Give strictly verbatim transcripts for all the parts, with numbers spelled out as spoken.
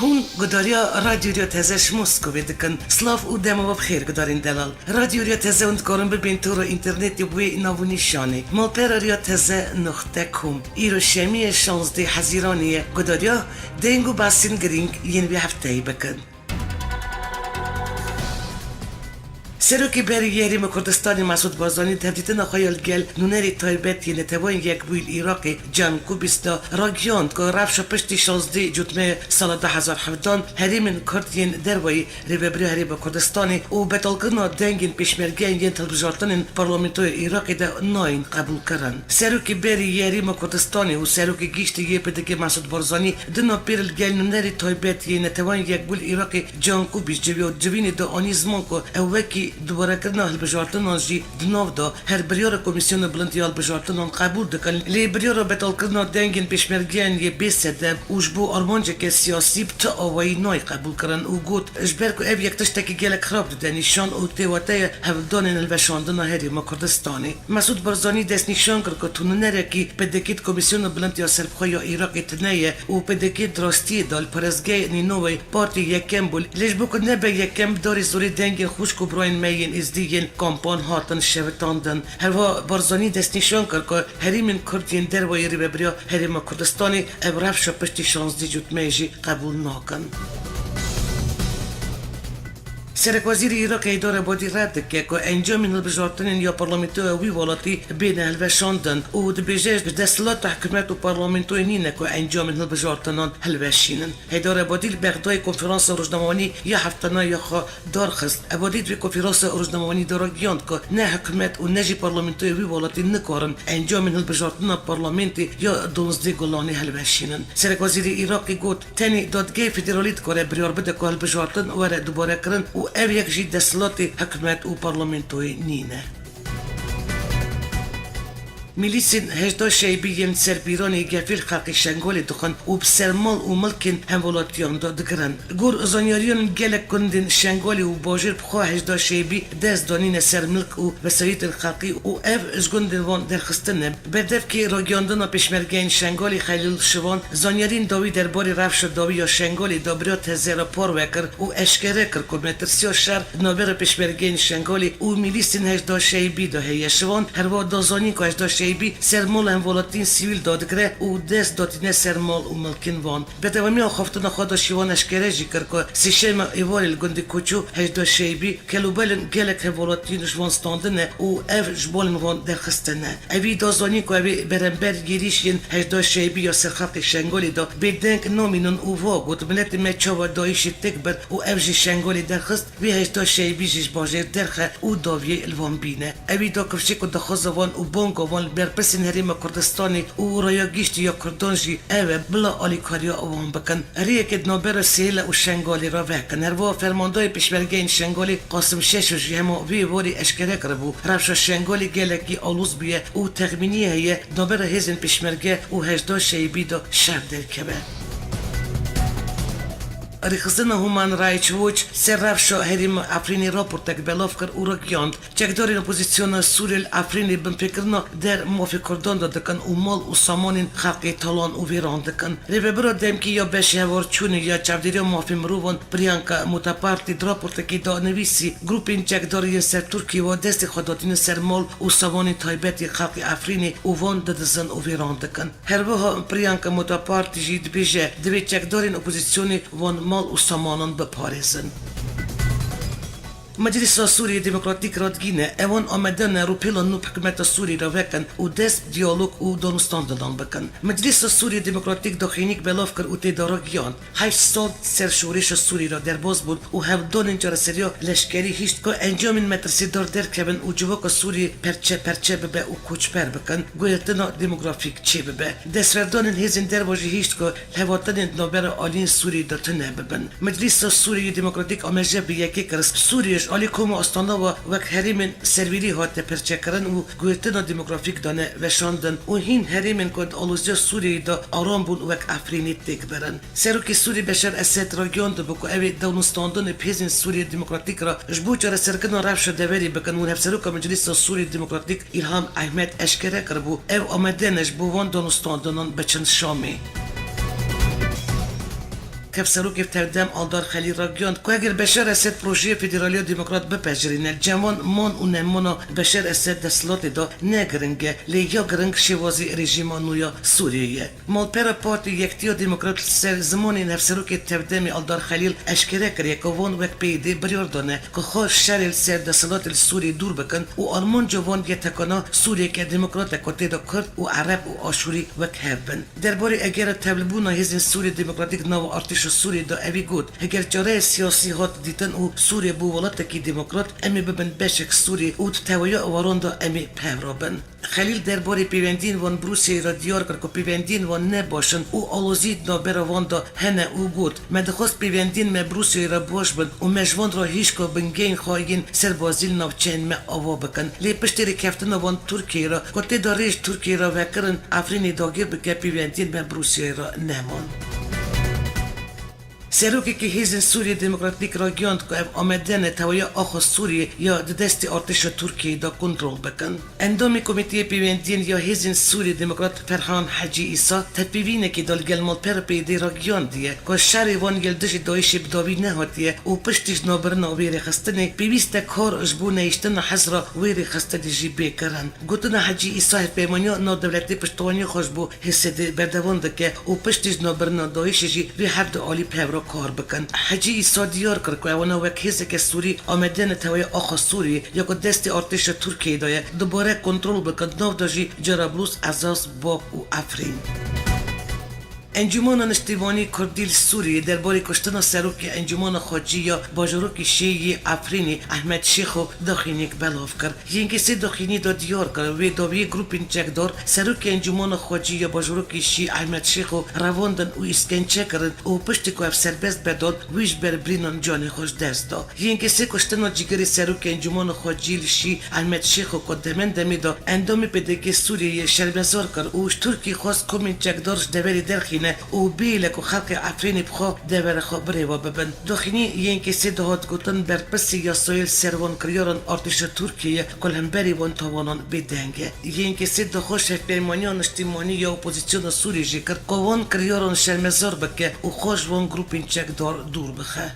Hûn gudariya Radyo Riya Teze ji Moskovê dikin. Silav û dema we bi xêr gudarên delal. Radyo Riya Teze hûn dikarin bibên tora înternetê bi wê nav û nîşanê: malpera riya teze nuqte com. Îro şemiyê şazdeh Hezîranê ye. Gudariya deng û behsên girîng yên vê hefteyê bikin. Serokê berî yê Herêma Kurdistanê Mesûd Barzanî di hevdîtina xwe ya li gel nûnerê taybet yê Neteweyên Yekbûyî li Iraqê Can Kubis de ragihand ku rewşa piştî şazdeh Cotmehê sala du hezar hevdehan herêmên Kurd yên derveyî Rêvebiriya Herêma Kurdistanê û betalkirina dengên pêşmergeyên yên hilbijartinên Parlamentoya Iraqê de nayên qebûlkirin. Serokê berî yê Herêma Kurdistanê û Serokê Giştî yê P D K Mesûd Barzanî di navpêrê li gel nûnerê taybet yê Neteweyên Yekbûyî li Iraqê Can Kubis civiya civînê de anî ziman ku ew wekî dubarekirina hilbijartinan jî di nav de her biryara Komîsyona Bilind ya Hilbijartinan qebûl dikin, lê biryara betalkirina dengên pêşmergeyan yê bê sedem û ji bo armanceke siyasî bi ti awayî nayê qebûlkirin û got, ji ber ku ev yek tiştekî gelek xirab dide nîşan û tê wateya hevdanên hilweşandina Herêma Kurdistanê. Mesûd Barzanî destnîşan kir ku tu nûnerekî P D K di Komîsyona Bilind ya Serbixwe ya Iraqê tune ye û P D K di rastiyê de li parêzgehê Nînoweyê partî yekem bû, lê ji bo ku nebe yekem, darê zorê dengên xwişk û birayên me yên êzdî yên kampan hatin şewitandin. Herwiha Barzanî destnîşan kir ku herêmên Kurd yên derveyî Rêvebiriya Herêma Kurdistanê ev rewşa piştî şazdeh Cotmehê jî qebûl nakin. Serekwezîrê Iraqê Heydar Ebadî red dike ku encamên hilbijartinên ya parlamentoya wî welatî bêne hilweşandin û dibêje, ji desthilata hikûmet û parlamentoyê nîne ku encamên hilbijartinan hilweşînin. Heydar Ebadî li Bexdayê konferansa rojnamewanî ya heftena ya xwe darxist. Ebadî di vê konferansa rojnamewanî de ragihand ku ne hikûmet û ne jî parlamentoyê wî welatî nikarin encamên hilbijartina parlamentê ya duwazdeh Gulanê hilweşînin. Serekwezîrê Iraqê got, tenê dadgehê federalî dikare biryar bide ku hilbijartin were dubarekirin û ev yek jî desthilatê hikûmet û parlamentoyê nîne. Milîsên Hejda Şeybî yên ser bîranê gefê li xelkê Şengalê dixwin û bi ser mal û milkên hemwelatiyan de digirin. Gor zanyariyan, gelek gundên Şengalê û bajêr bi xwe Hejda Şeybî dest danîne ser milk û wesayîtên xelkî û ev ji gundên wan derxistine. Berdevkê ragihandina pêşmergeyên Şengalê Xelîl Şivan zanyariyên dawî derbarê rewşa dawî ya Şengalê de bi riya teze re parve kir û eşkere kir ku metirsiya şer di navbera pêşmergeyên Şengalê û milîsên Hejda Şeybî de heye. Şivan herwiha da zanîn ku Hejda Şeybî ser mala hemwelatiyên sivîl dadigire û dest datîne ser mal û milkên wan. Berdewamiya axaftina xwe de Şivan eşkere jî kir ku sêşema êvarê li gundê Koço Hejda Şeybî kelûbelên gelek hemwelatiyên ji wan standine û ev ji balên wan derxistine. Evî da zanîn ku ew ê berember êrîşên Hejda Şeybî ya ser xelkê Şengalê de bêdeng namînin û va got, miletê me çawa DAIŞê têk bir û ev ji Şengalê derxist, wê Hejda Şeybî jî ji bajêr derxe û dawiyê li wan bîne. Evî da kifşê ku daxwaza wan û banga wan li berpirsên Herêma Kurdistanê û raya giştî ya Kurdan jî ew e, bila alîkariya wan bikin. Rêyekê di navbera Sihêle û Şengalê re vekin. Herwiha fermandayê pêşmergeyên Şengalê Qasim Şeşo jî hema vê êvarê eşkere kiribû, rewşa Şengalê gelekî aloz bûye û texmîniyê heye di navbera hêzên pêşmerge û Hejda Şeybî de şer derkeve. Rêxistina Human Rights Watch ser rewşa herêma Efrînê raportek belav kir û ragihand, çekdarên opozîsyona Sûriyê li Efrînê binpêkirina der mafê Kurdan de dikin û mal û samanên xelkê talan û vêran dikin. Rêvebira demkî ya beşê hevalçûnê ya çavdêriya mafê mirovan Priyanka Mothaparty di raportekê de nivîsî, grûpên çekdar yên ser Tirkiyê wa destê xwe datîne ser mal û samanên taybet yên xelkê Efrînê û van didizin û vêran dikin. Her wiha Priyanka Mothaparty jî dibêje, divê çekdarên opozîsyonê wan mal û samanan biparêzin. Meclîsa Sûriyê Demokratîk radigihîne, ewan amade ne rûpêla nû bi hikûmeta Sûriyê re vekin û dest bi diyalog û danûstandinan bikin. Meclîsa Sûriyê Demokratîk daxuyaniyek belav kir û tê de ragihand, heşt sal ser şorêşa Sûriyê re derbas bûn û hevdanên çareseriya leşkerî hişt ku encamên metirsêdar derkevin û civaka Sûriyê perçe perçe bibe û koçber bikin, guhertina demografîk çêbibe. Destverdanên hêzên derve jî hişt ku lihevhatinên di navbera aliyên Sûriyê de tune bibin. Meclîsa Sûriyê Demokratîk amêje bi yekê kir, Sûriye ji alî kom û astana ve wek herêmên serwîrî hate perçekirin û guhertina demografîk dane weşandin û hîn herêmên ku di aloziya Sûriyeyê de aram bûn wek Efrînê têk birin. Serokê Sûrî Beşar Esed ragihandibû ku ew ê danûstandinê bi hêzên Sûriyê Demokratîk re ji bo çareserkirina rewşa deverê bikin û Hevseroka Meclîsa Sûrî Demokratîk Îlham Ehmed eşkere kiribû, ew amade ne ji bo van danûstandinan biçin Şamê. Hevserokê Tevdem Aldar Xelîl ragihand ku eger Beşar Esed projeyê federaliya demokrat bipejirîne, ceman man û nemana Beşar Esed desthilatê de ne giring e, lê ya giring şêwazî rejîma nû ya Sûriyê ye. Malpera Partî Yektiya Demokrat li ser zimanên Hevserokê Tevdemê Aldar Xelîl eşkere kiriye ku van wek P Y D biryar dane ku xwe şerê li ser desthilatê li Sûriyê dûr bikin û armanca van ye tekana Sûriyeke demokrat e ku tê de Kurd û Ereb û Aşûrî wek hev bin. Derbarê egera tevlibûna hêzên Sûriyê Demokratîk di nava artêşa Sûriyê de evî got, heger çareyê siyasî hat dîtin û Sûriye bû welatekî demokrat, em ê bibin beşek Sûriyê û di tevahiya ewaran de em ê bi hev re bin. Xelîl derbarê pêwendiyên wan bi Rûsyayê re diyar kir ku pêwendiyên wan ne baş in û alozî di navbera wan de hene û got, me dixwest pêwendiyên me bi Rûsyayê re baş bin û me ji wan re hişka bingehên xwe yên serbazî li navçeyên me ava bikin. Lê piştî rêkeftina wan Tirkiyeyê re ku tê de rê ji Tirkiyeyê re vekirin, Efrînê dagir bike, pêwendiyên me bi Rûsyayê re neman. Serokekî Hêzên Sûriyê Demokratîk ragihand ku ev amade ne tewahiya axa Sûriyê ya di destê artêşa Tirkiyeyê de kontrol bikin. Endamê Komîteyê Pêwendiyên ya Hêzên Sûriyê Demokrat Ferhan Hecî Îsa tevpêvînekê de li gel malpera P Y D'ê ragihandiye ku şerê wan yê li dijî DAIŞê bi dawî nehatiye û piştî ji navbirina wê rêxistinê pêwîst e kar ji bo nehiştina hizra wê rêxistinê jî bê kirin. Gotina Hecî Îsa hevpeymaniya navdewletî piştevaniya xwe ji bo H S D'ê berdewam dike û piştî ji navbirina DAIŞê jî vê her du alî bi hev re kar bikin. Hecî Îsa diyar kir ku ewana wek hêzeke Sûrî amade ne tewahiya axa Sûriyê ya ku destê artêşa Tirkiyeyê de ye, dubare kontrol bikin, di nav de jî Cerablûs, Ezaz, Bab û Efrîn. Encûmena Niştimanî Kurdî li Sûriyê derbarê kuştina serokê Encûmena Xwecî ya bajarokî Şî yê Efrînê Ehmed Şêxo daxuyaniyek belav kir. Yên kesê daxuyaniyê de diyar kir, wê dawiyê grûpên çekdar serokê Encûmena Xwecî ya bajarokê Şî Ehmed Şêxo revandin û îşkence kirin û piştî ku ev serbest be dan, wî ji ber birînan canê xwe ji dest da. Yên kesê kuştina cîgirê serokê Encûmena Xwecî li Şî Ehmed Şêxo ku demên demê de endamê P D K Sûriyeyê şermezar kir û ji Tirkiyê xwest komên çekdar ji deverê derxîne û bihêle ku xelkê Efrînê bi xwe devera xwe birêve bibin. Daxuyanî yên kesê dihat gotin, berpirsê yasayê li ser wan kiryaran artêşa Tirkiyeyê ku li hemberî wan tawanan bêdeng e. Yên kesê daxwaz ji Hevpeymaniya Niştimanî ya Opozîsyona Sûriyê jî kir ku wan kiryaran şermezar bike û xwe ji wan grûpên çekdar dûr bixe.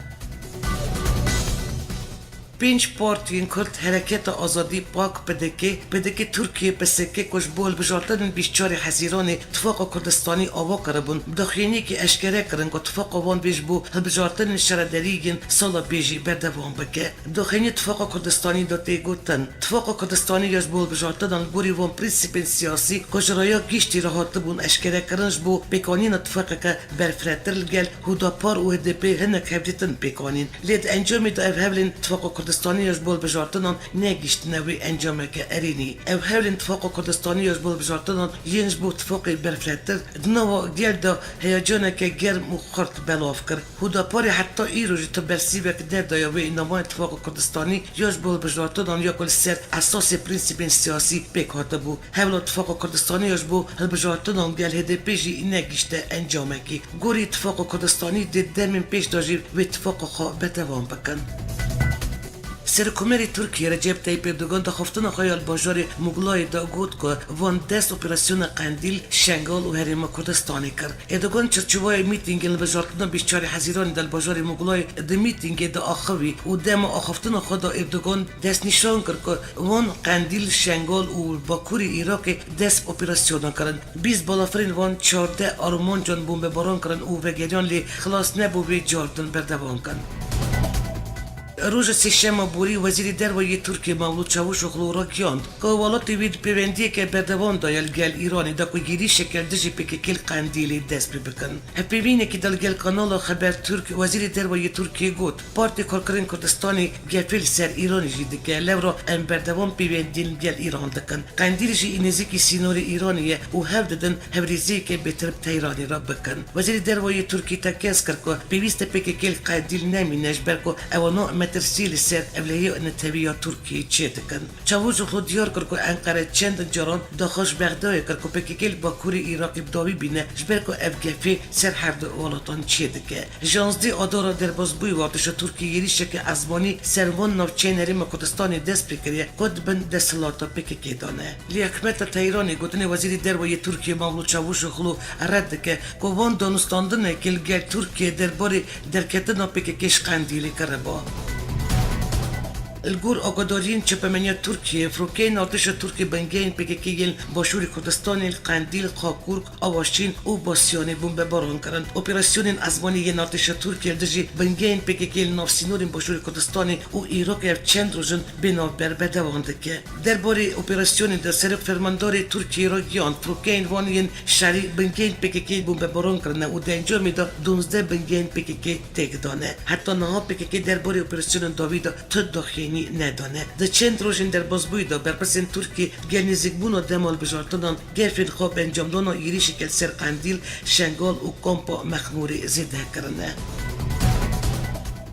Pênc partiyên Kurd, Hereketa Azadî, PAK, P D K, P D K Tirkiye, P S K, ku ji bo hilbijartinên bîst çarê Hezîranê Tifaqa Kurdistanî ava kiribûn, bi daxuyaniyekê eşkere kirin ku tifaqa wan bê ji bo hilbijartinên şaredarî yên sala bê jî berdewam bike. Daxuyaniyê Tifaqa Kurdistanî de tê gotin, Tifaqa Kurdistanî ya ji bo hilbijartinan li gorî wan prensîpên siyasî ku ji raya giştî re hatibûn eşkerekirin, ji bo pêkanîna tifaqeke berfirehtir li gel Hudapar û H D P hinek hevdîtin pêk anîn. Lê di encamê de ev hewlên Tifaqa Kurdistanî ya ji bo hilbijartinan negihîştine wê encameke erênî. Ev hewlên Tifaqa Kurdistanî ya ji bo hilbijartinan yên ji bo tifaqê berfirehtir di nava gel de heyecaneke germ û xurt belav kir. Hudaparê heta îro jî tu bersîvek nedaye wê înamayê Tifaqa Kurdistanî ya ji bo hilbijartinan ya ku li ser esasê prensîpên siyasî pêk hatibû. Hewla Tifaqa Kurdistanî ya ji bo hilbijartinan gel H D P jî negihîşte encamekê. Gorî Tifaqa Kurdistanî dê demên pêş de jî wê tifaqa xwe berdewam bikin. Serokkomarê Tirkiyê Recep Tayyip Erdogan di axaftina xwe ya li bajarê Muglayê de got ku van dest operasyona Qendîl, Şengal û Herêma Kurdistanê kir. Erdogan çarçovaya mîtîngên li vejartina bîst çarê Hezîranê de li bajarê Muglayê di mîtîngê de axivî û dema axaftina xwe de Erdogan destnîşan kir ku wan Qendîl, Şengal û Bakurê Iraqê dest bi operasyona kirin. Bîst balafirên wan çardeh armancan bombebaran kirin û vegeriyan lê xilas nebû wê cardin berdewam kin. Roja Sêşema borî Wezîrê Derve yê Tirkiyê Mevlût Çavuşoglu ragihand ku welatê wî di pêwendiyeke berdewam de ye li gel Îranê de ku êrîşeke li dijî P K K li Qendîlê dest pê bikin. Hevpeyvînekî de li gel kanala Xeber Türk Wezîrê Derve yê Tirkiyê got, Partî Karkerên Kurdistanê gefê li ser Îranê jî dike, lewra em berdewam pêwendiyên li gel Îran dikin. Qendîl jî nêzîkî sînorê Îranê ye û hewl didin hevriziyeke bêtir bi Tehranê re bikin. Wezîrê Derve yê Tirkî tekez kir ku pêwîst e P K K li Qendîl nemîne, ji ber ku ewana me tirsî li ser ewlehiyê netewî ya Tirkiyeyê çêdikin. Çavuşoglu diyar kir ku Enqere çend caran daxwaz ji Bexdayê kir ku P K K li bakurê Iraqê bi dawî bîne, ji ber ku ev gefê ser her du welatan çêdike. Janzdeh Adara derbasbûyî wartişa Tirkiyê êrîşeke ezmanî ser van navçeyên Herêma Kurdistanê dest pê kiriye ku di bin desthilata P K K de ne. Lê hikûmeta Tehranê gotinê Wezîrê Derve yê Tirkiyê Mevlût Çavuşoglu red dike ku van danûstandinekê li gel Tirkiyê derbarê derketina P K K ji Qendîlê kiriba. Li gor agadariyên çapemeniyê Tirkiyê, firokeyên artêşa Tirkiyê bingehên P K K yên Başûrê Kurdistanê li Qendîl, Xakurk, Avaşîn û Basyanê bombebaran kirin. Operasyonên ezmanî yên artêşa Tirkiyê li dijî bingehên P K K li nav sînorên Başûrê Kurdistanê û Iraqê ev çend roj in bê navber berdewam dike. Derbarê operasyonê de Serok Fermandarê Tirkiyê ragihand, firokeyên wan yên şerî bingehên P K K bombebaran kirine û di encamê de duwazdeh bingehên P K K têk dane. Heta niha P K K derbarê operasyonên dawî de tu daxuyanî nedane. Di çend rojên derbasbûyî de berpirsên Tirkiyê gel nêzîkbûna dema hilbijartinan gefên xwe bi encamdana êrîşeke li ser Qendîl, Şengal û Kampa Mexmûrê zêde kirine.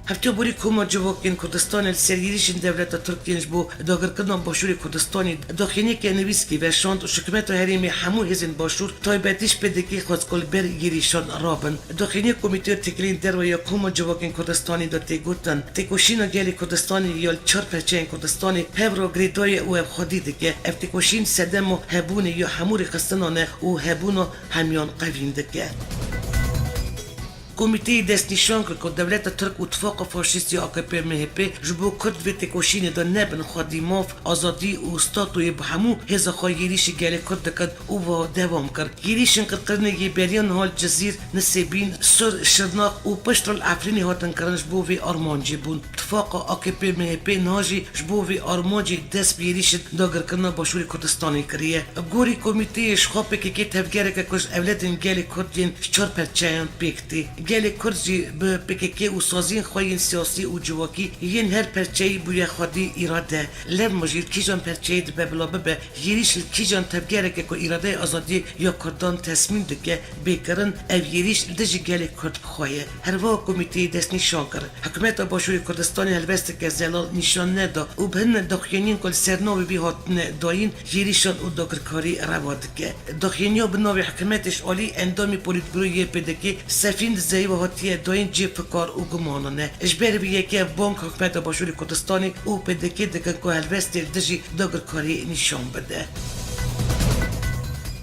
Heftê borî Koma Civakên Kurdistanê li ser êrîşên dewleta Tirk yên ji bo dagirkirina Başûrê Kurdistanê daxuyaniyeke nivîskî veşand û ji hikûmeta herêmê hemû hêzên Başûr, taybetî ji P D K xwest ku li ber êrîşan rabin. Daxuyaniya Komîteya Têkiliyên Derve ya Koma Civakên Kurdistanê de tê gotin, têkoşîna gelê Kurdistanê ya li çar perçeyên Kurdistanê hev re girêdayî ye û ev xwedî dike. Ev têkoşîn sedema hebûnê ya hemû rêxistinan e û hebûna hemiyan qevîn dike. Komîteyê destnîşan kir ku dewleta Tirk û tifaqa faşîst ya A K P M H P ji bo Kurd vê têkoşînê de nebin xwedî maf, azadî û statûyê bi hemû hêza xwe yêrîşî gelê Kurd dikin û va dewam kir. Yêrîşên qirkirinê yê beriya niha li Cizîr, Nisêbîn, Sur, Şirnax û piştre li Efrînê hatin kirin ji bo vê armancê bûn. Tifaqa A K P M H P niha jî ji bo vê armancê dest bi êrîşên dagirkirina Başûrê Kurdistanê kiriye. Bi gorî komîteyê ji xwe P K K tevgereke ku ji ewledên gelê Kurd yên ji çar perçeyan pêk tê. Gelê Kurd jî bi P K K û saziyên xwe yên siyasî û civakî yên her perçeyî bûye xwedî îrade. Lewma jî li kîjan perçeyê dibe bila bibe, yêrîş li kîjan tevgereke ku îradeya azadiyê ya Kurdan tesmîm dike, bê kirin, ev yêrîş li dijî gelê Kurd bi xwe ye. Herwiha komîteyê destnîşan kir, Hikûmeta Başûrê Kurdistanê helwesteke zelal nîşan neda û bi hin daxuyaniyên ku li ser navê wî hatine dayîn, yêrîşan û dagirkarî reva dike. Daxuyaniya bi navê hikûmetê ji alî endamê polîtbûro yê P D K Sefîn Dizeyî ve hatiye dayîn cihê fikar û gumanan e. Ji ber vê yekê ev bang hikûmeta Başûrê Kurdistanê û P D K dikin ku helwestê li dijî dagirkariyê nîşan bide.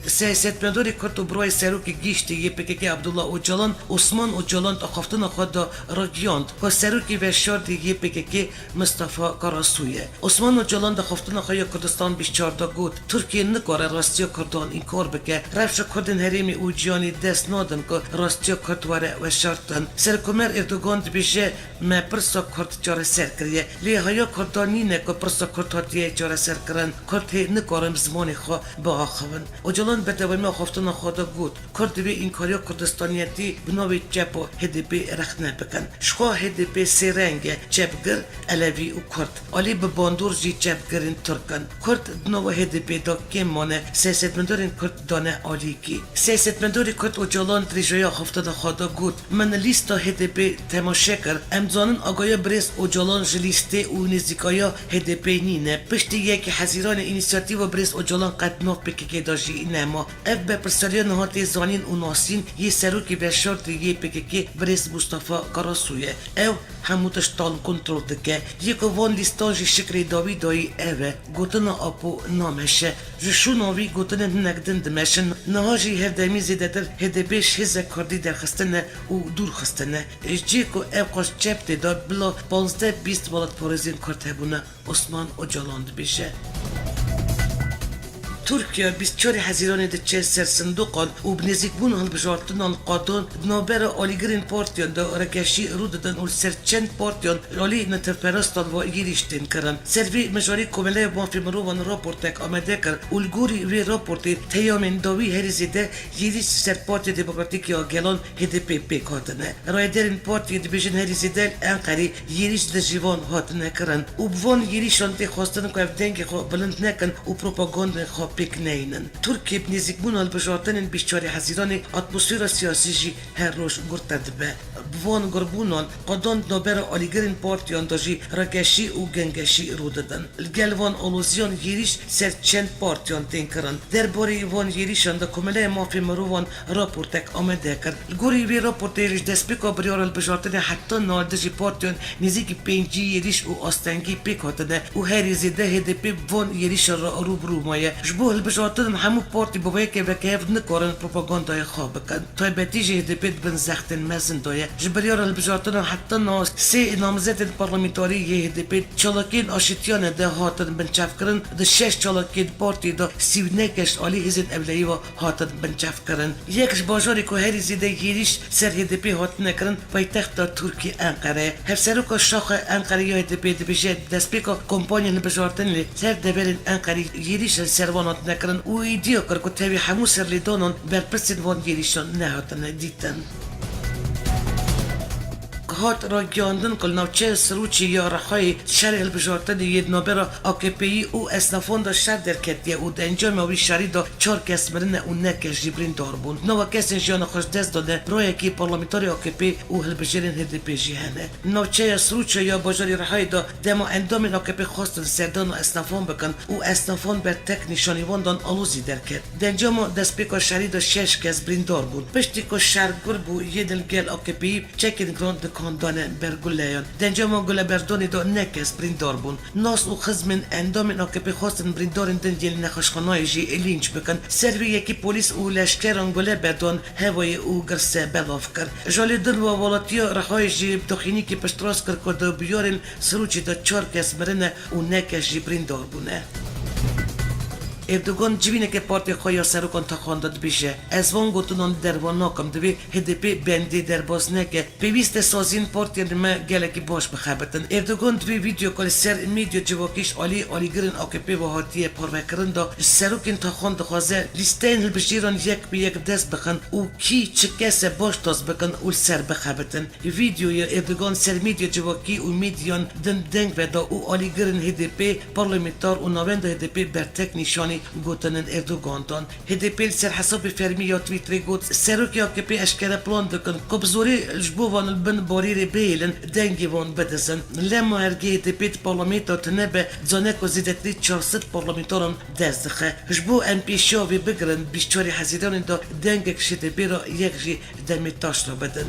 Siyasetmedarê Kurd û birayê serokê giştî yê P K K Abdullah Ocalan, Osman Ocalan di axaftina xwe de ragihand ku serokê veşartî yê P K K Mustafa Karasu ye. Osman Ocalan di axaftina xwe ya Kurdistan bîst çar de got, Tirkiye nikare rastiya Kurdan înkar bike. Rewşa Kurdên herêmê û cîhanê dest nadin ku rastiya Kurd were veşartin. Serokkomer Erdogan dibêje, Me pirsa Kurd çareser kiriye. Lê haya Kurdan nîne ku pirsa Kurd hatiye çareserkirin. Kurd hê nikarin bi zimanê xwe biaxivin. Ocalan berdewamiya axaftina xwe de got, Kurd divê înkariya Kurdistaniyetî bi navê çep û H D P rexne bikin. Ji xwe H D P sê reng e, çepgir, elewî û kurd. Alî bi bandor jî çepgirên Tirk in. Kurd di nava H D P de kêm mane, siyasetmedarên Kurd dane alîkî. Siyasetmedarê Kurd Ocalan dirêjaya axaftina xwe de got, Min lîsta H D P temaşe kir. Em dizanin agaya birêz Ocalan ji lîstê û nêzîkaya H D P nîne. Piştî yekê Hezîranê înîsiyatîva birêz Ocalan qet nav P K K de jî nema. Ev berpirsiyariya niha tê zanîn û nasîn yê serokê veşartî yê P K K birêz Mustafa Karasu ye. Ew hemû tiştan kontrol dike. Yê ku van lîstan jî şiklê dawî dayî ev e. Gotina Apo nameşe. Ji şûna wî gotinên hinek din dimeşin. Niha jî hevdemî zêdetir H D P ji hêza Kurdî derxistine û dûr xistine. Ji cihê ku ev qas çep tê de bila panzdeh bîst welatparêzên Kurd hebûne. Osman Ocalan dibêje. Tirkiye bîst çarê Hezîranê diçe ser sindoqan û bi nêzîkbûna hilbijartinan qadan di navbera alîgirên partiyan de rekeşî rû didin û li ser çend partiyan li alî netewperestan ve yêrîş tên kirin. Ser vê mijarê Komeleya Mafê Mirovan raportek amade kir û li gorî vê raportê peyamên dawî herî zêde yêrîş ser Partiya Demokratîk ya Gelan H D P pêk hatine. Rayedarên partiyê dibêjin herî zêde li Enqerê yêrîş dijî van hatine kirin û bi van yêrîşan tê xwestin ku ev dengê xwe bilind nekin û propagandên xwe pêk neynin. Tirkiye bi nêzîkbûna hilbijartinên bîst çarê Hezîranê atmosfera siyasî jî her roj gurte dibe. Bi van girbûnan qedan di navbera alîgirên partiyan de jî rakeşî û gengeşî rû didin. Li gel van aloziyan êrîş ser çend partiyan tên kirin. Derbarê van êrîşan de Komeleya Mafê Mirovan raportek amade kir. Li gorî vê raportê ji destpêka biryara hilbijartinê heta niha li dijî partiyan nêzîkî pêncî êrîş û astengî pêk hatine û herî zêde H D P bi van êrîşan re rû bi rû maye. Ji bo hilbijartin hemû partî bi vê yekê vekehev nikarin propagandayê xwe bikin. Taybetî jî H D P di bin zextên mezin de ye. Ji biryara hilbijartina heta niha sê namzetên parlamentarî yê H D P çalakiyên aşîtiyane de hatin binçavkirin, di şeş çalakiyên partiyê de sî û neh kes ji alî hêzên ewleyî ve hatin binçavkirin. Yek ji bajarê ku herî zêde êrîş ser H D P hatine kirin, paytexta Tirkiyê Enqere ye. Hevseroka şaxa Enqere ya H D P dibêje, destpêka kampanya hilbijartinê li her deverên Enqerê êrîş li ser wan hatine kirin û îdia kir ku tevî hemû serlêdanan berpirsên van êrîşan nehatine dîtin. Hat ragihandin ku li navçeya Sirûçê ya Rihayê şerê hilbijartinê yê di navbera A K P'yî û esnafan de şer derketiye û di encama wî şerî de çar kes mirine û neh kes jî birîndar bûn. Di nava kesên jiyana xwe ji dest dane birayekî parlamentarê A K P û hilbijêrên H D P jî hene. Navçeya Sirûçe ya bajarê Rihayê de dema endamên A K P xwestin serdana esnafan bikin û esnafan ber tek nîşanî wan dan, alozî derket. Di encama destpêka şerî de şeş kes birîndar bûn. Piştî ku şer gur bû, yê din li gel A K P'yî çekên giran dikan dane ber guleyan. Di encama guleberdanê de neh kes birîndar bûn. Nas û xizmên endamên A K P xwestin birîndarên din yên li nexweşxanayê jî lînç bikin. Ser vê yekê polîs û leşkeran gule berdan hevayê û girse belav kir. Ji alî din ve welatiya Rihayê jî bi daxînîkê piştrast kir ku di bûyerên Sirûçê de çar kes mirine û neh kes jî birîndar bûne. Erdogan civîneke partê xwe ya serokan texwanda, dibêje, Ez van gotinan li derva nakim, divê H D P bendê derbas neke. Pêwîst e saziyên partiyên me gelekî baş bixebitin. Erdogan di vê vîdeoyê ku li ser medya civakî ji alî alîgirên A K P ve hatiye parvekirin de ji serokên taxan dixwaze lîsteyên hilbijêran yek bi yek dest bixin û kî çi kes e baş nas bikin û li ser bixebitin. Vîdeoya Erdogan ser medya civakî û medyan din deng veda û alîgirên H D P, parlamenter û navenda H D P ber tek nîşanî gotinên Erdogan dan. H D P li ser hesabê fermî ya Twitterê got, Serokê A K P eşkere plan dikin ku bi zorê ji bo van li bin barîrê bihêlin, dengê van bidizin. Lema hergê H D P di parlamento tune be, dizane ku zêdetirî çar sed parlamentaran dest dixe. Ji bo em pêşiya vê bigirin, bîst çarê Hezîranê de dengek ji H D P re, yek jî Demîrtaş re bidin.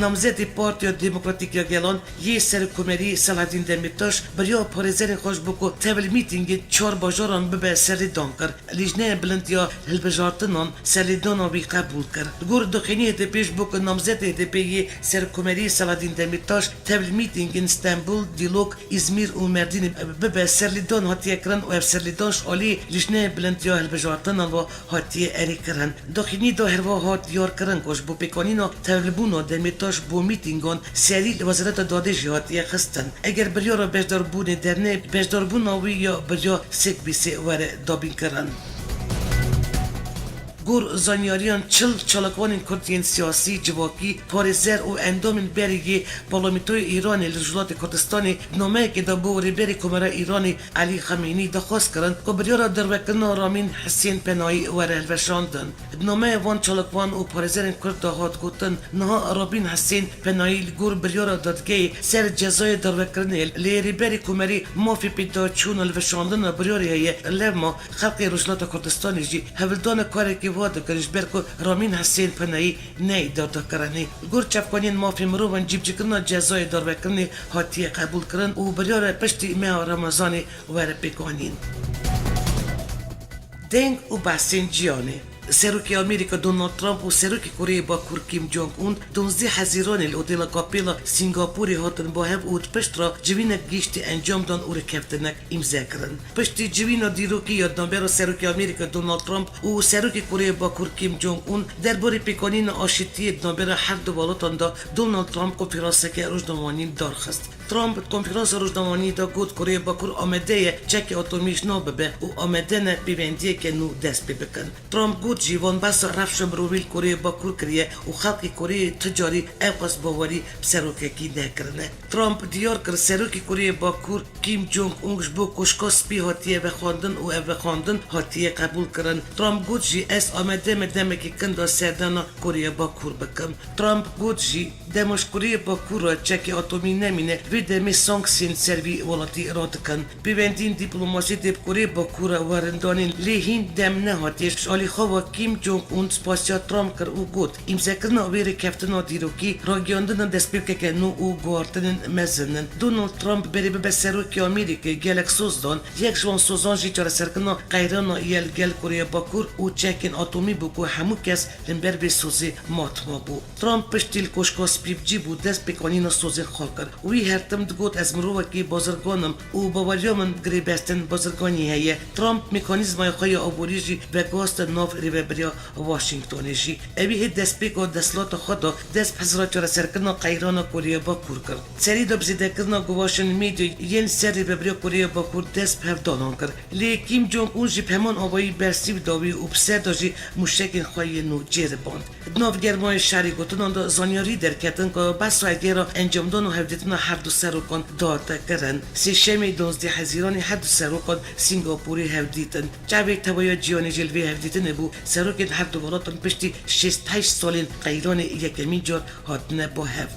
Namzetê Partiya Demokratîk ya Gelan yê Serokkomerî Selahaddîn Demîrtaş biriya parêzerên xwe ji bo ku tevil mîtîngê çar bajaran bibe serlêdan kir. Lîjneya Bilind ya Hilbijartinan serlêdana wî qebûl kir. Li gor daxuyaniyê H D P ji bo ku namzetê H D P yê Serokkomerî Selahaddîn Demîrtaş tevil mîtîngên Stenbul, Dîlok, Îzmîr û Merdînê bibe serlêdan hatiye kirin û ev serlêdan ji alî Lîjneya Bilind ya Hilbijartinan ve hatiye erêkirin. Daxuyaniyê de herwiha hat diyarkirin ku ji bo pêkanîna tevlibûna Demîrtaş bo mîtîngan serî li Wezareta Dadê jî hatiye xistin. Eger biryara beşdarbûnê dernê, beşdarbûna wî ya biriya Sêkbîsê were dabînkirin. Gor zanyariyan çil çalakvanên Kurd yên siyasî, civakî, parêzer û endamên berê yê Parlamentoya Îranê li Rojhilatê Kurdistanê di nameyekê de bo Rêberê Komara Îranê Elî Xemênî daxwaz kirin ku biryara dervekirina Ramîn Hisên Penayî were hilweşandin. Di nameya van çalakvan û parêzerên Kurd de hat gotin, niha Rabîn Hisên Penayî li gor biryara dadgehê ser cezayê dervekirinê lê Rêberê Komerî mafê pêdaçûna hilweşandina biryarê heye. Lewma xelkê Rojhilata Kurdistanê jî hewldana karekî wa dikin, ji ber ku Ramîn Hisên Penayî neyê dardakirinê. Li gor çavkaniyên mafê mirovan cîbicîkirina cezayê darvekirinê hatiye qebûlkirin û biryara piştî meha Remezanê were pêkanîn. Deng û behsên cîhanê. Serokê Amerîka Donald Trump û Serokê Koreyê Bakur Kim Jong Un duwazdeh Hezîranê li Otela Capella Singapurê hatin ba hev û di pişt re civînek gihîştî encam dan û rêkeftinek îmze kirin. Piştî civîna dîrokî ya di navbera Serokê Amerîka Donald Trump û Serokê Koreyê Bakur Kim Jong Un derbarê pêkanîna aşîtiyê di navbera her du welatan de, Donald Trump konferanseke rojnamevaniyên darxist. Trump di konferansa rojnamevaniyê de got, Koreya Bakur amade ye çekê atomî ji nav bibe û amade ne pêvendiyeke nû dest pê bikin. Trump got jî, van behsa rewşa mirovî li Koreya Bakur kiriye û xelkê Koreyê ti carî ewqas bawerî bi serokekî nekirine. Trump diyar kir, serokê Koreya Bakur Kim Jong-un ji bo Koşka Spî hatiye vexwendin û ev vexwendin hatiye qebûlkirin. Trump got jî, ez amade me demekî kin de serdana Koreya Bakur bikim. Trump got jî, dema ji Koreya Bakur re çekê atomî nemîne, vê demê sanksiyên ser vî welatî radikin. Pêvendiyên dîplomasî dê bi Koreya Bakur re werin danîn, lê hîn dem nehatiye. Ji alî xwe ve Kim Jong-un spasiya Trump kir û got, îmzekirina vê rêkeftina dîrokî ragihiyandina destpêkeke nû û guhartinên mezin in. Donald Trump berê bibe serokê Amerîkê gelek soz dan, yek ji wan sozan jî çareserkirina qeyrana ye li gel Koreya Bakur û çekên atomî bû ku hemû kes li ber vê sozê matma bû. Trump piştî li Koşka Spî bi cî bû, dest pêkanîna sozên xwe kir. Wî her tim digot, ez mirovekî bazirgan im û baweriya min bi girêbestên bazirganî heye. Trump mekanîzmaya xwe ya aborî jî veguhaste nav rêvebiriya Washingtonê jî. Ewî hê destpêka desthilata xwe da dest bi hizra çareserkirina qeyrana Koreya Bakur kir. Serî de bi zêdekirina guvaşên medya yên ser rêvebiriya Koreya Bakur dest bi hevdanan kir. Lê Kim Jong-un jî bi heman avayî bersîv da wî û bi ser de jî mûşekên xwe yên nû cêriband. Di nav germayê şerê gotinan de zanyarî derketin ku behsa egera encamdan û hevdîtina her du serokan dihate kirin. Sêşemê duwazdeh Hezîranê her du serokan Sîngapûrê hevdîtin. Çavê Tevaya Cîhanê jî li vê hevdîtinê bû. Serokên her du welatan piştî şêst heşt salên qeyranê yekemîn car hatine bo hev.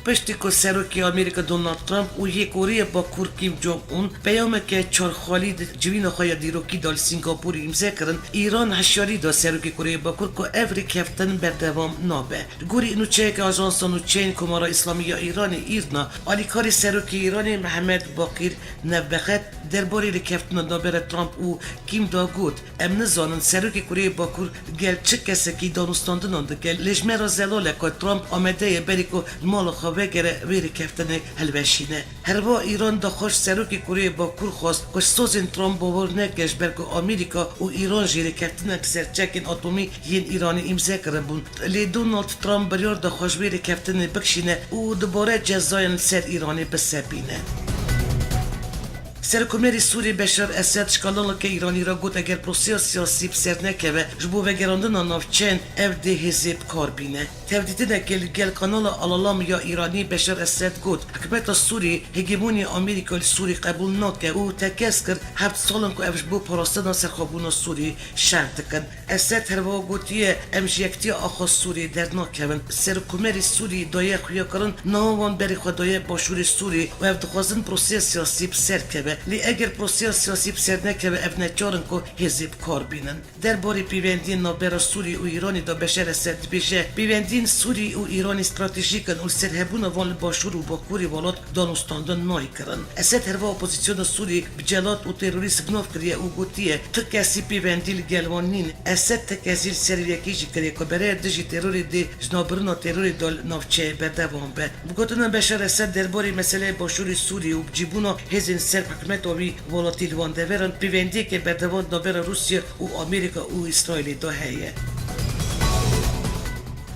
Piştî ku Serokê Amerîka Donald Trump û yê Koreya Bakur Kim Jong-un peyameke çarxalî di civîna xwe ya dîrokî de li Sîngapûrê îmze kirin, Îran hişyarî da Serokê Koreya Bakur ku ev rêkeftin berdewam nabe. Li gorî nûçeyeke ajansa nûçeyên Komara Îslamî ya Îranê, îrna, alîkarê Serokê Îranê Mihemed Baqîr Nevbexet derbarê rêkeftina navbera Trump û Kim de got, Em nizanin Serokê Koreya Bakur gel çi kesekî danûstandinan dike, lê ji me re zelal e ku Trump amade ye berî ku li mala xwe vegere vê rêkeftinê hilweşîne. Herwiha Îran daxwaz ji Serokê Koreya Bakur xwest ku ji sozên Trump bawer neke, ji ber ku Amerîka û Îran jî rêkeftinek ser çekên atomî yên Îranê îmze kiribûn. Lê Donald Trump biryar da xwe ji vê rêkeftinê bikişîne û dubare cezayên li ser Îranê bisepîne. Serokkomarê Sûriyê Beşar Esed ji kanaleke Îranî re got, eger proseya siyasî bi ser nekeve, ji bo vegerandina navçeyan ev dê hêzê bi kar bîne. Tevdîtinekê li gel kanala Alalam ya Îranî Beşar Esed got, hikûmeta Sûrî hegemoniya Amerîka li Sûrî qebûl nake û tekez kir, heft sal in ku ev ji bo parastina serxwebûna Sûrî şer dikin. Esed herwiha gotiye, em ji yektiya axa Sûrî dernakevin. Serokkomarê Sûrî daye xuyakirin, niha wan berê xwe daye başûrê Sûrî û ev dixwazin proseya siyasî bi ser keve. Lê eger proseya siyasî bi ser nekeve, ev neçar in ku hêzê bi kar bînin. Derbarê pêvendiyên navbera Sûrî û Îranê de Beşar Esed dibêje, pêvendiyên Sûrî û Îranê stratejîk in û li ser hebûna van li başûr û bakurê welat danûstandin nayê kirin. Esed herwiha opozîsyona Sûrî bi celat û terorîst bi nav kiriye û gotiye, tu kesî pêvendî li gel wan nîn. Esed tekezî li ser vê yekê jî kiriye ku berê dijî terorê dê ji navbirina terorê de li navçeyê berdewam be. Bi gotina Beşar Esed derbarê meseleyê başûrê Sûrî û bicîbûna hêzên ser bi hikûmeta wî welatî li wan deveran pêvendiyeke berdewam navbera Rûsya û Amerîka û Îsraîlê de heye.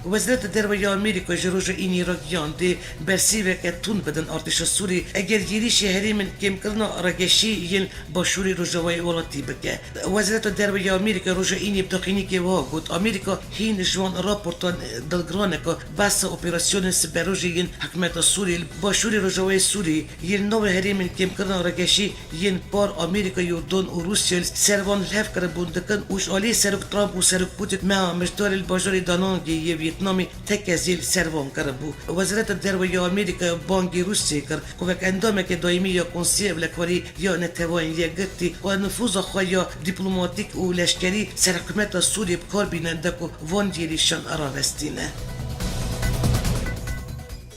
Wezareta Derve ya Amerîka ji roja Înî ragihand dê bersîveke tund bidin artêşa Sûrî eger êrîşî herêmên kêmkirina rageşî yên başûrê rojavayê welatî bike. Wezareta Derve ya Amerîka roja Înî bi daqînîkê wiha got, Amerîka hîn ji wan raportan dilgiran e ku behsa operasyonên siberojê yên hikûmeta Sûrî li başûrê rojavayê Sûrî yên navê herêmên kêmkirina rageşî yên par Amerîka, Yordan û Rûsya li ser van li hev kiribûn dikin û ji alî Serok Trump û Serok Putin meha mijdarê li bajarê Danangê yê Vîetnamê tekezî li ser van kiribû. Wezareta Derve ya Amerîka bangî Rûsyayê kir ku wek endameke daîmî ya Konseyê Ewlekarî ya Neteweyên Yekgirtî û nifûza xwe ya dîplomatîk û leşkerî ser hikûmeta Sûriyê bi kar bîne de ku van êrîşan rawestîne.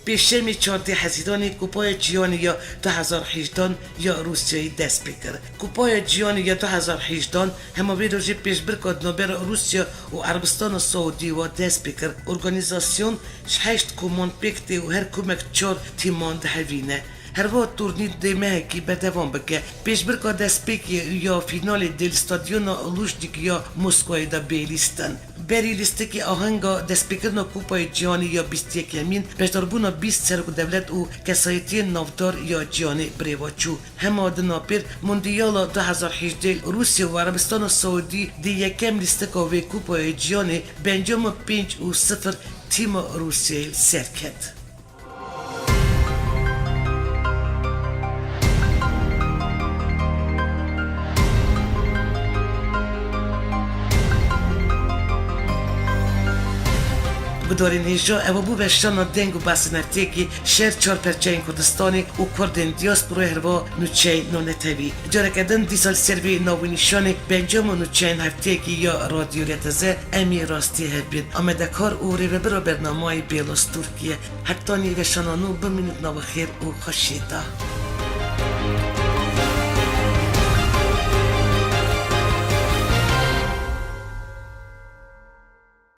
Pêşemê çardeh Hezîranê Kupaya Cîhanê ya du hezar hejdan ya Rûsyayê dest pê kir. Kupaya Cîhanê ya du hezar hejdan hema vê rojê pêşbirka di navbera Rûsya û Erebistana Saûdî ve dest pê kir. Organîzasyon ji heşt koman pêk tê û her komek çar tîman dihevîne. Herwiha turnî dê mehekî berdewam bike. Pêşbirka destpêkê ya fînalê dê li stadyona Lujnik ya Moskwayê de bê lîstin. Berî lîstikê ahenga destpêkirina Kupayê Cîhanê ya bîst yekemîn, beşdarbûna bîst serokdewlet û kesayetiyên navdar ya cîhanê birêva çû. Hema di napêr Mundiyala du hezar hejdeh Rûsya û Erebistana Saûdî di yekem lîstika vê Kupayê Cîhanê bi encama pênc û sifir tîma Rûsyayê li ser ket. Gudarên hêja, ew bû weşana deng û behsên hefteyekî şer çar perçeyên Kurdistanê û Kurdên diasporayê herwa nûçeyên navnetewî. Careke din dîsa li ser vê nav û nîşanê bi encama nûçeyên hefteyekî ya Radyo R T Z em ê rastî hev bên. Amedekar û rêvebira bernamayê Bêlos Tirkiye. Hetanî weşana nû bimînin di nava xêr û xweşiyê de.